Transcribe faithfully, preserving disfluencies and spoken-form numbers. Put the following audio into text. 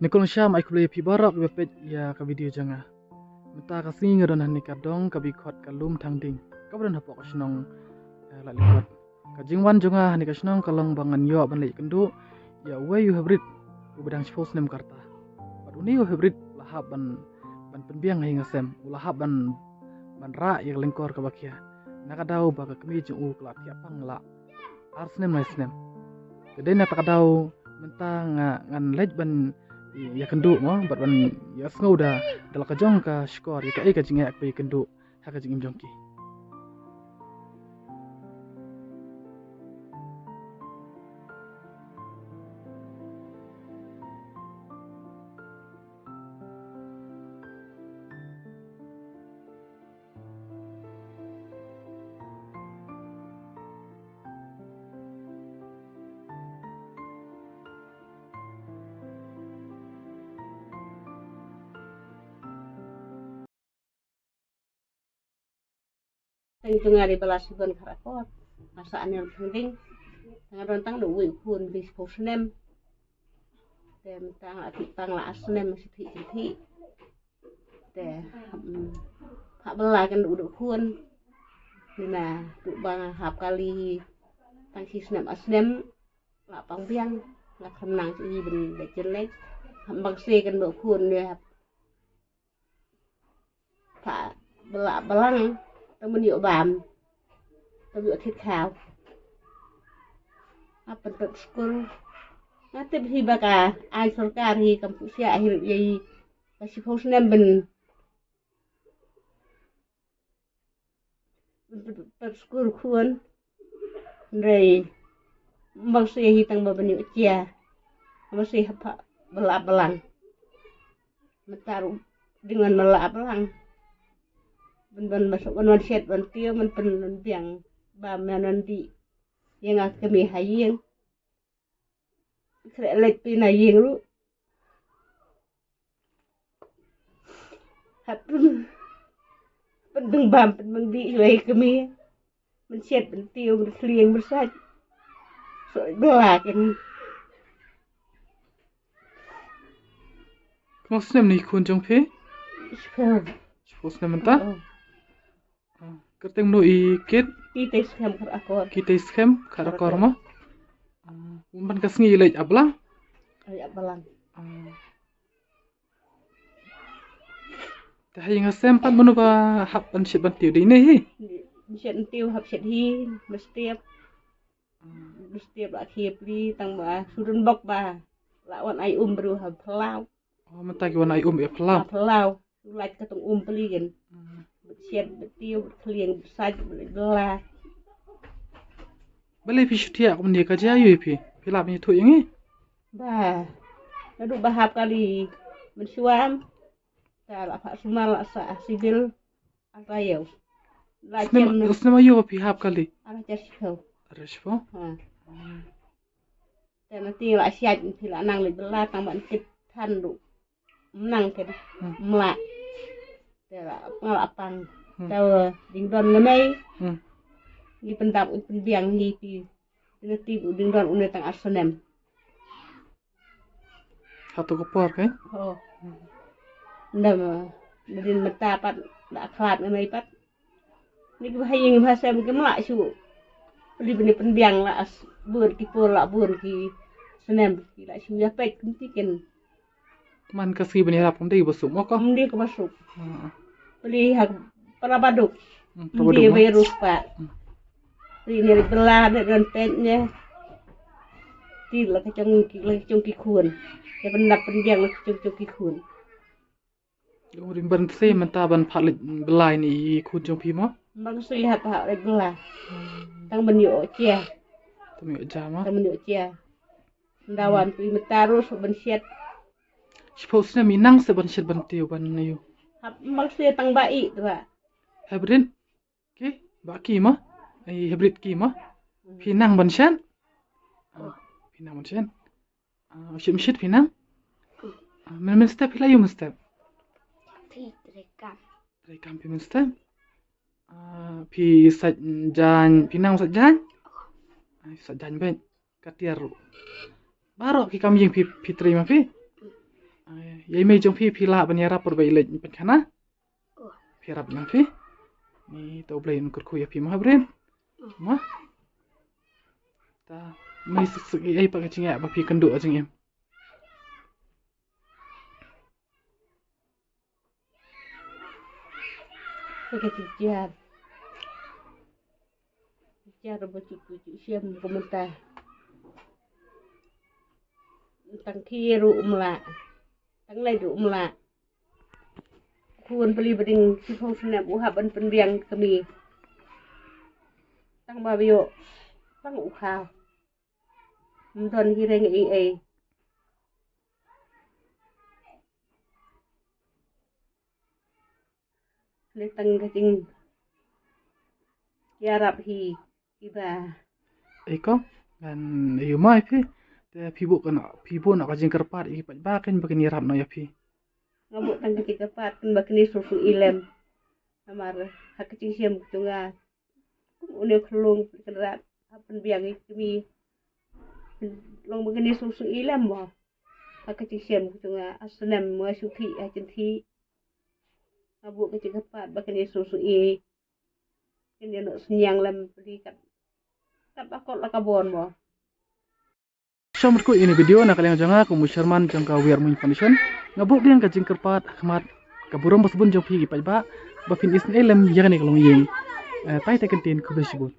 Nyngkong sha ma ai khublei ïa phi baroh kiba peit ïa ka video jong nga. Mynta ka sngi nga don hangne ka dong kaba khot ka Lum Thangding, kaba don hapoh ka shnong, eh, Laitlyngot. Ka jingwan jong nga hangne ka shnong ka long ba ngan ïoh ban leit kynduh ïa uwei u hybrid uba dang shiphew snem ka rta. Bad une u hybrid u la hap ban, ban pynbiang ha ïing ha sem, u la hap ban, ban rah ïa ka lyngkor kaba khia. Na ka daw ba ka kmie jong u ka la thiah pang la ar snem lai snem. Te dei na kata ka daw mynta nga, ngan leit ban ïa kynduh mo, bad ban ïa sngew da, da la ka jong ka shkor ïa kaei ka jingeh kaba ïa kynduh ha ka jingim jong ki. Tang jong nga dei Bala Sibon Kharakor. Nga sah Anel Thangding. Nga don tang da uwei u khun ba dei shiphew snem. Te mynta nga la thiah pang la ar snem, shi thiah shi thiah. Te, mm, hap ba la kynduh da u khun. Te naduh ba nga hap kali tang shi snem ar snem, la pang biang, la kham nang shuh hi ban leit jingeh. Hap ba nga shu kynduh da u khun ne hap. Hap ba la balang, tang ban ïoh bam, tang ban ïoh thied khaw. Hap ban pep skul. Nga tip hi ba ka aiñ sorkar hi kam phuh sha hi ruh ïa hi. Ka shiphew snem ban pep skul khun. Hynrei ba nga shu ïa hi tang ba ban ïoh jia. Ba nga shu hap ba la balang. Mynta ruh dang wan ba la balang. Ban, ban, ban, ban, ban shet ban tiew, ban pynbiang ba men wan dih ïa nga kmie ha ïing. Khreh leit pynna ïing ruh. Hap pyn, pynbang bam, pynbang dih ïa i kmie. Ban shet, ban tiew, ban khlieng, ban sait. Shu glak in. Kumno snem ne i khun jong phi? Shiphew. Shiphew snem mynta? Oh. Ah, kyrteng mano i kit? Kitei Skhem Kharakor. Kitei Skhem Kharakor mo? Ah, un ban ka sngi i leit ap balang? Leit ap balang. Ah. Te ha ïing ha sem pat mano ba hap ban shet ban tiew, dei ne hi? Shet ban tiew, hap shet hi, mestiap. Ah. Mestiap la khie pli tang ba shu don bok ba la wan ai um briew ha phyllaw. Oh, mynta ki wan ai um ïa phyllaw. Ïa phyllaw. Lait ka tong um pli kan. Hmm. Bad shet, bad tiew, bad khlieng, bad sait, bad la. Balei phi shu thiah kumne, ka jia aïu ïa phi? Phi lah ban ïathuh ïa ngi? Ba naduh ba hap kali mynshuwa, ka la phah sumar, la sah civil. Ar taïew. La snem, jem na snem aïu ba phi hap kali? Ar hajar shiphew. Ar hajar shiphew? Ha. Hmm. Te na ti la siat phi la nang leit bylla tang ban tip than ruh. Mnang te. Hmm. Mla. Te la nga la pang. Hmm. Te ding don nga mei. Hmm. Ngi pyndap u pynbiang hi phi. Te na ti u ding don une tang ar snem. Hato ka por ka? Ho. Hmm. Nda ma, nda dien mynta pat da khlad nga mei pat. Ni ki ba ha ïing ba ha sem kim lah shuh. Pynbiang, pynbiang lah bun ki por, lah bun ki snem, ki lah shu ïa peit kumti ken. Man ka sngi ban ïarap kam dei ba suk mo ko? Kam dei kaba suk. Ha. Pynbiang ha para ba duk. Hmm, para ba duk mo? Pynbiang virus pat. Hmm. Pynbiang ni bylla ne don peit ne. Ti la ka jong ki, la ka jong ki khun. Ïa pyndap pynbiang la ka jong, jong ki khun. Ïa u ring ban thle mynta ban phah leit bylla ïa i khun jong phi mo? Ba nga shu ïa phah leit bylla. Hmm. Tang ban ïoh jia. Tang ban ïoh jia mo? Tang ban ïoh jia. Nda wan phi mynta ruh shu ban shet. Shiphew snem i nang shet ban shet ban tiew ban ïa u. Hap, ba nga shu tang ba i tu ba. Hybrid? Ki, ba ki mo? Ai, hybrid ki mo? Hmm. Phi nang ban shet? Ah, phi nang ban shet? Ah, u shit, u shit phi nang? Ah, myn, mynstep phi la ïoh mynstep? Phi trei kam. Trei kam phi mynstep? Ah, phi sait jaiñ, phi nang sait jaiñ? Ai, sait jaiñ beit. Ka tiar ruh. Baroh ki kam ïing phi, phi trei ma phi? Ïa i mei jong phi, phi lah ban ïarap bad ba i leit pynkhana? Phi ïarap lang phi? Ni to Blei un kyrkhu ïa phi ma Brin. Ma? Ta mei sik sik ei pat ka jingïa ba phi kynduh jingim. Ka jingjar. Jar ba ju ju shem kumta. Tang ki ruh mla. Tang lai ruh mla. Khun peli bading sipau snep u hap ban pynbiang kami. Tang ba bio. Tang u khaw. Mdon hi reng ei ei. Ni tang ka jingïarap hi iba. Ei ko, ngan ïa mai phi. Te phi buh ka na, phi buh na ka jingkyrpad ïa ki paidbah kin ba kin ïarap noh ïa phi. Nga buh tang ka jingkyrpad kin ba kin ïa suk suk ilem. Namar ha ka jingshem ka jong nga. Kum une u khlung kynrad ha pynbiang ïa kami. Long ba kin ïa suk suk ilem mo. Ha ka jingshem ka jong nga, ha snem nga shu thih ha jingthih. Nga buh ka jingkyrpad ba kin ïa suk suk i. Kin ïa noh synñiang lem pli kat. Kat ba kot la ka bor mo. Sha mut kut ïa ine i video na ka liang jong nga kum u chairman jong ka We Are Hmong Foundation. Nga buh biang ka jingkyrpad ha khmat ka burom ba sbun jong phi ki paidbah ba phin isynei lem ïa kane ka longïing. Eh, tai te kyntien, khublei shibun.